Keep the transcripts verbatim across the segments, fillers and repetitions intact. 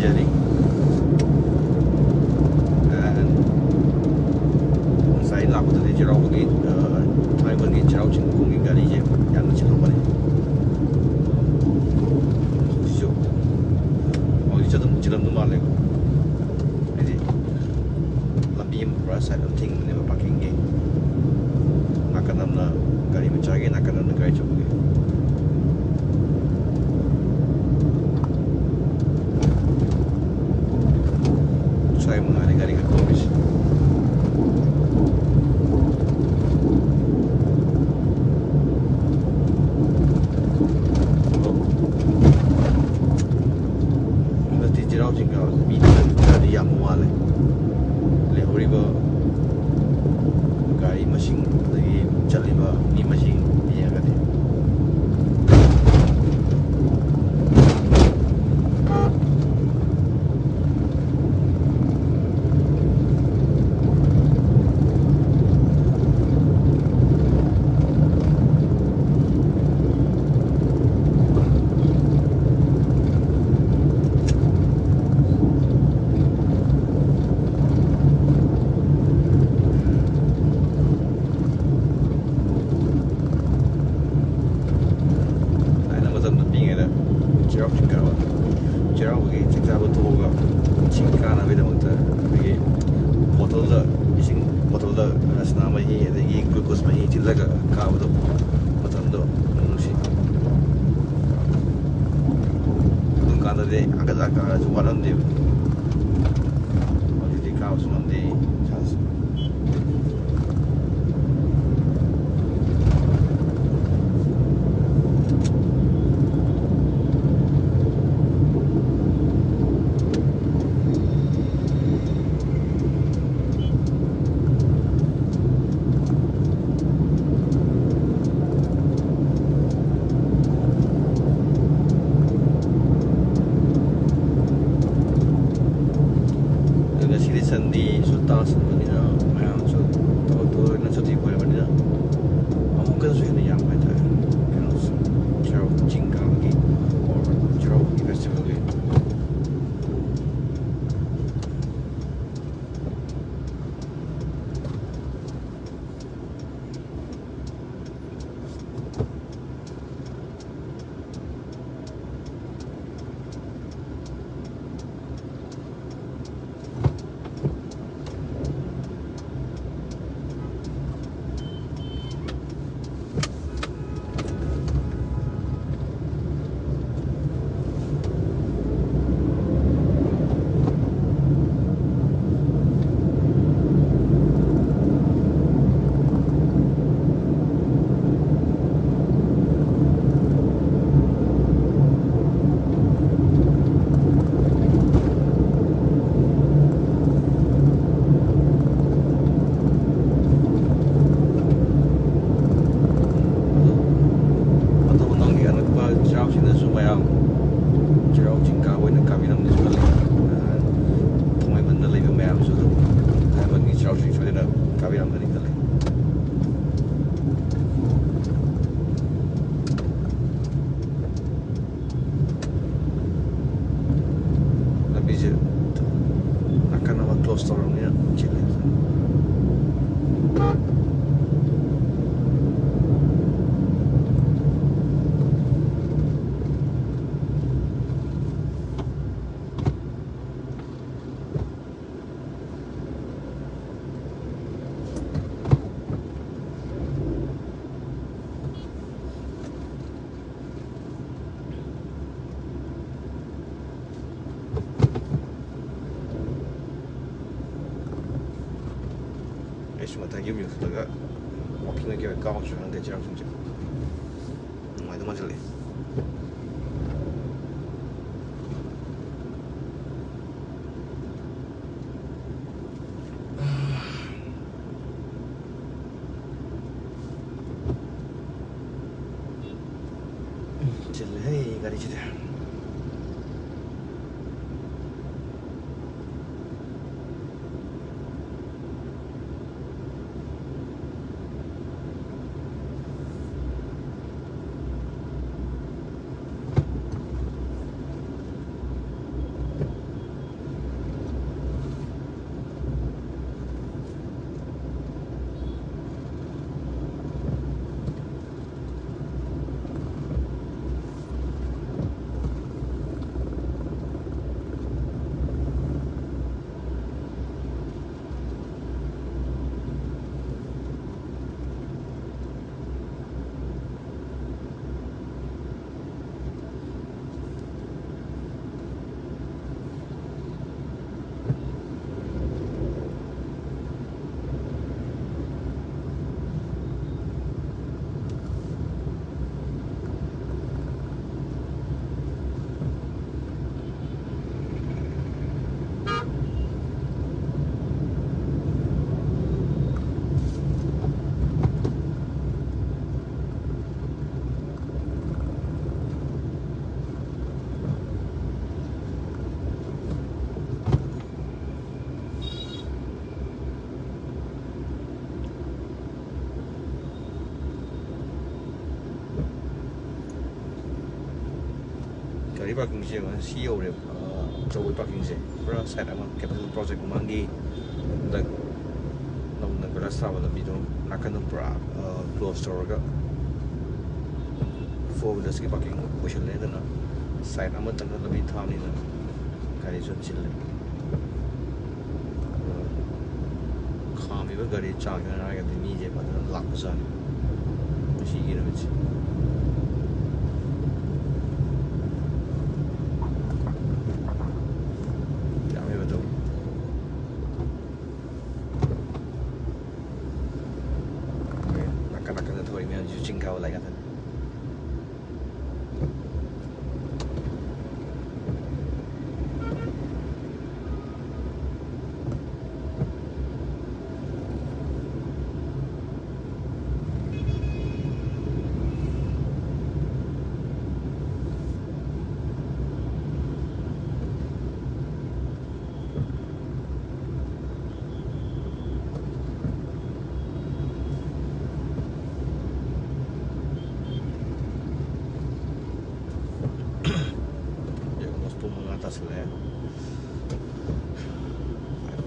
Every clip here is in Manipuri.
ꯌꯥꯔꯤ꯫ And ꯉꯁꯥꯏ ꯂꯥꯛꯄꯗꯗꯤ ꯆꯩꯔꯥꯎꯕꯒꯤ, ꯑ, ꯊꯥꯡꯃꯩꯕꯟꯒꯤ ꯆꯩꯔꯥꯎ ꯆꯤꯡ ꯃꯈꯣꯡꯒꯤ ꯒꯥꯔꯤꯁꯦ ꯌꯥꯝꯅ ꯆꯤꯜꯍꯧꯕꯅꯦ꯫ ꯍꯧꯖꯤꯛꯁꯨ, ꯍꯧꯖꯤꯛꯁꯨ ꯑꯗꯨꯝ ꯆꯤꯜꯂꯝꯗꯧ ꯃꯥꯜꯂꯦꯀꯣ꯫ ꯍꯥꯏꯗꯤ ꯂꯝꯕꯤ ꯑꯃ ꯄꯨꯔꯥ ꯁꯥꯏꯠ ꯑꯃ ꯊꯤꯡꯕꯅꯦꯕ ꯄꯥꯔꯀꯤꯡꯒꯤ꯫ ꯅꯥꯀꯟ ꯑꯃꯅ ꯒꯥꯔꯤ ꯃꯆꯥꯒꯤ, ꯅꯥꯀꯟ ꯑꯃꯅ ꯒꯥꯔꯤ ꯑꯆꯧꯕꯒꯤ꯫ ꯁ꯭ꯋꯥꯏ ꯃꯉꯥꯏꯔꯦ ꯒꯥꯔꯤ ꯈꯔ ꯇꯣꯡꯉꯤꯁꯦ꯫ ꯍꯟꯗꯛꯇꯤ ꯆꯩꯔꯥꯎ ꯆꯤꯡ ꯀꯥꯕꯁꯦ ꯃꯤ ꯈꯔꯗꯤ ꯌꯥꯝꯕ ꯃꯥꯜꯂꯦ꯫ ꯂꯩꯍꯧꯔꯤꯕ ꯒꯥꯔꯤ ꯃꯁꯤꯡ ꯑꯗꯒꯤ ꯆꯠꯂꯤꯕ ꯃꯤ ꯃꯁꯤꯡ ꯌꯦꯡꯉꯒꯗꯤ꯫ ꯊꯥꯏꯅ ꯃꯇꯝꯗ ꯄꯤꯛꯏꯉꯩꯗ ꯆꯩꯔꯥꯎ ꯆꯤꯡ ꯀꯥꯕ, ꯆꯩꯔꯥꯎꯕꯒꯤ ꯆꯤꯡ ꯆꯥꯕ ꯇꯣꯛꯑꯒ ꯆꯤꯡ ꯀꯥꯅꯕꯒꯤꯗꯃꯛꯇ ꯑꯩꯈꯣꯏꯒꯤ ꯕꯣꯇꯜꯗ, ꯏꯁꯤꯡ ꯕꯣꯇꯜꯗ ꯔꯁꯅꯥ ꯃꯍꯤ ꯑꯗꯒꯤ ꯒ꯭ꯂꯨꯀꯣꯁ ꯃꯍꯤ ꯊꯤꯠꯂꯒ ꯀꯥꯕꯗꯣ, ꯃꯇꯝꯗꯣ ꯅꯨꯡꯁꯤ꯫ ꯑꯗꯨꯝ ꯀꯥꯟꯗꯗꯤ ꯑꯥ ꯀꯥꯔꯁꯨ ꯋꯥꯠꯂꯝꯗꯦꯕ꯫ ꯍꯧꯖꯤꯛꯇꯤ ꯀꯥꯕꯁꯨ ꯉꯝꯗꯦ ꯏꯁꯥꯁꯦ꯫ ꯑꯗꯨ ꯉꯁꯤꯗꯤ ꯁꯟꯗꯦꯁꯨ ꯇꯥꯁꯟꯕꯅꯤꯅ ꯃꯌꯥꯝꯁꯨ ꯊꯕꯛꯇꯣ ꯂꯣꯏꯅ ꯁꯨꯇꯤ ꯑꯣꯏꯔꯕꯅꯤꯅ ꯑꯃꯨꯛꯀꯁꯨ ꯍꯦꯟꯅ ꯌꯥꯝꯕ ꯍꯥꯏꯇꯥꯔꯦ꯫ ꯀꯩꯅꯣꯁꯦ, ꯆꯩꯔꯥꯎ ꯆꯤꯡ ꯀꯥꯕꯒꯤ or ꯆꯩꯔꯥꯎꯕꯒꯤ festivalꯒꯤ꯫ ꯃꯊꯪ ꯌꯨꯝ ꯌꯧꯁꯤꯜꯂꯒ ꯋꯥꯛꯀꯤꯡ ꯑꯣꯏꯅ ꯀꯩ ꯑꯣꯏꯅ ꯀꯥꯎꯔꯁꯤꯔ ꯈꯪꯗꯦ, ꯆꯩꯔꯥꯎ ꯆꯤꯡꯁꯦ ꯅꯨꯡꯉꯥꯏꯗꯧ ꯃꯥꯟꯁꯤꯜꯂꯛꯑꯦ꯫ ꯎꯝ, ꯆꯤꯜꯂꯦꯍꯦ ꯒꯥꯔꯤꯁꯤꯗꯤ꯫ ꯒꯥꯔꯤ ꯄꯥꯔꯀꯤꯡꯁꯦ ꯌꯦꯡꯉꯣ, ꯁꯤ ꯌꯧꯔꯦꯕ, ꯑ, ꯑꯆꯧꯕ ꯄꯥꯔꯀꯤꯡꯁꯦ꯫ ꯄꯨꯔꯥ ꯁꯥꯏꯠ ꯑꯃ capital project ꯃꯃꯥꯡꯒꯤ ꯍꯟꯗꯛ ꯅꯧꯅ ꯀꯣꯏꯂꯥꯁ ꯊꯥꯕ ꯂꯝꯕꯤꯗꯣ ꯅꯥꯀꯟꯗ ꯄꯨꯔꯥ, ꯑ, close ꯇꯧꯔꯒ four wheelersꯀꯤ parking ꯑꯣꯏꯁꯜꯂꯦ꯫ ꯑꯗꯨꯅ ꯁꯥꯏꯠ ꯑꯃꯇꯪꯗ ꯂꯝꯕꯤ ꯊꯥꯕꯅꯤꯅ ꯒꯥꯔꯤꯁꯨ ꯌꯥꯝ ꯆꯤꯜꯂꯦ꯫ ꯑꯗꯣ ꯈꯥꯝꯃꯤꯕ ꯒꯥꯔꯤ ꯆꯥꯡꯁꯤꯅ ꯍꯥꯏꯔꯒꯗꯤ ꯃꯤꯁꯦ ꯐꯖꯅ ꯂꯥꯛꯄꯖꯥꯠꯅꯤ ꯉꯁꯤꯒꯤ ꯅꯨꯃꯤꯠꯁꯦ꯫ ꯌꯥꯝꯃꯦꯕ ꯑꯗꯨꯝ꯫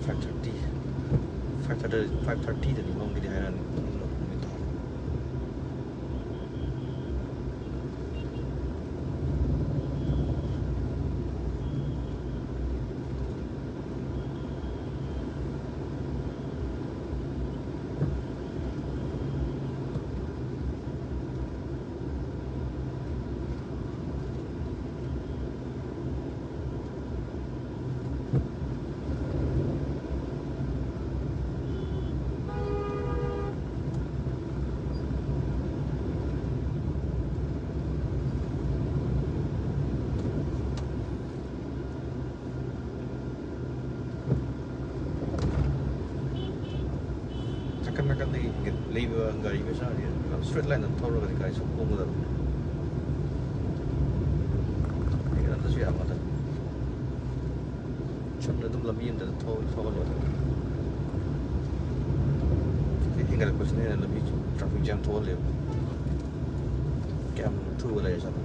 Five thirty, five thirty, five thirty ꯗꯗꯤ ꯃꯝꯒꯅꯤ ꯍꯥꯏꯔꯛꯑꯅꯤ꯫ ꯅꯥꯀꯟ ꯅꯥꯀꯟꯗꯒꯤ ꯂꯩꯕ ꯒꯥꯔꯤ ꯃꯆꯥꯁꯦ straight line ꯗ ꯊꯧꯔꯒꯗꯤ ꯀꯥꯏ ꯁꯨꯝ ꯀꯣꯝꯒꯗꯕ꯫ ꯍꯦꯟꯒꯠꯍꯟꯗ꯭ꯔꯁꯨ ꯌꯥꯕ ꯉꯥꯛꯇꯅꯤ꯫ ꯆꯨꯝꯅ ꯑꯗꯨꯝ ꯂꯝꯕꯤ ꯑꯃꯗ ꯊꯧ-, ꯊꯧꯍꯜꯂꯣ꯫ ꯁꯤ ꯍꯦꯟꯒꯠꯂꯛꯄꯁꯤꯅ ꯍꯦꯟꯅ ꯂꯝꯕꯤ traffic jam ꯊꯣꯛꯍꯜꯂꯦꯕ꯫ ꯀꯌꯥꯝ ꯊꯨꯕ ꯂꯩꯔꯦ ꯆꯠꯄ꯫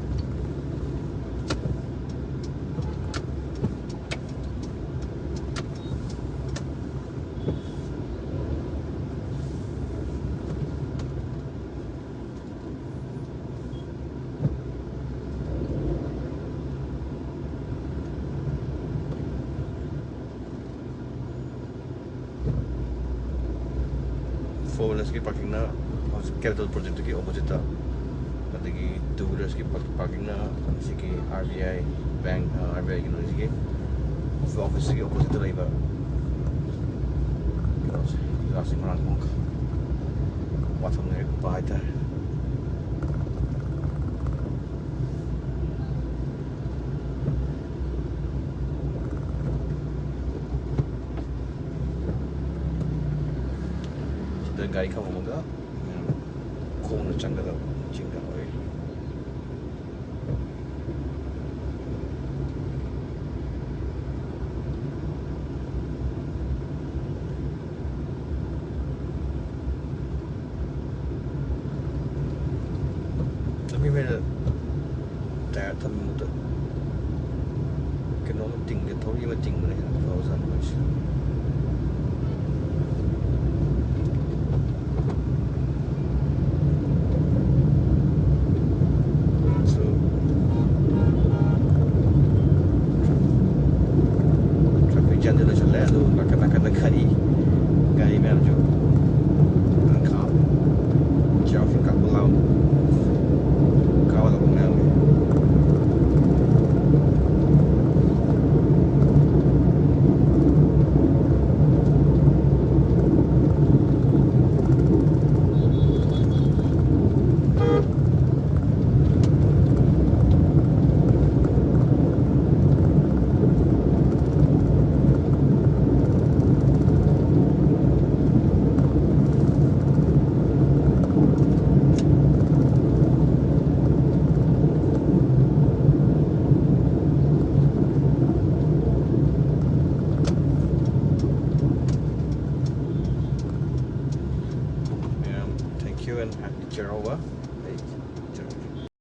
Four wheelers ꯀꯤ parking ꯅ ꯍꯧꯖꯤꯛ capital project ꯇꯨꯒꯤ opposite ꯇ, ꯑꯗꯒꯤ two wheelers ꯀꯤ parking ꯅ ꯁꯤꯒꯤ RBI bank, ꯑ, RBI ꯀꯩꯅꯣꯁꯤꯒꯤ office ꯁꯤꯒꯤ opposite ꯇ ꯂꯩꯕ ꯀꯩꯅꯣꯁꯦ, ꯖꯨꯔꯥꯁꯤꯛ ꯃꯣꯏꯔꯥꯡꯈꯣꯝ ꯋꯥꯊꯣꯡ ꯂꯩꯔꯛꯄ ꯍꯥꯏꯇꯥꯔꯦ꯫ ꯁꯤꯗ ꯒꯥꯔꯤ ꯈꯥꯝꯃꯝꯃꯒ ꯈꯣꯡꯅ ꯆꯪꯒꯗꯕ ꯆꯤꯡꯗ ꯑꯣꯏꯔꯦ꯫ ꯂꯝꯕꯤ ꯃꯌꯥꯏꯗ tyre ꯊꯝꯕ ꯃꯍꯨꯠꯇ ꯀꯩꯅꯣꯝꯃ ꯇꯤꯡꯒꯦ, ꯊꯧꯔꯤ ꯑꯃ ꯇꯤꯡꯕꯅ ꯍꯦꯟꯅ ꯐꯕꯖꯥꯠꯅꯤ ꯃꯣꯏꯁꯦ꯫ So, traffic jam ꯗꯤ ꯂꯣꯏꯁꯤꯜꯂꯦ, ꯑꯗꯨ ꯅꯥꯀꯟ ꯅꯥꯀꯟꯗ ꯈꯔꯤ ꯒꯥꯔꯤ ꯃꯌꯥꯝꯁꯨ ꯈꯥꯝ, ꯆꯩꯔꯥꯎ ꯆꯤꯡ ꯀꯥꯞꯄ ꯂꯥꯛꯑꯣ, ꯀꯥꯕ ꯂꯥꯛꯄ ꯃꯌꯥꯝ ꯂꯩ꯫ Ma'am, thank you and happy Jehovah.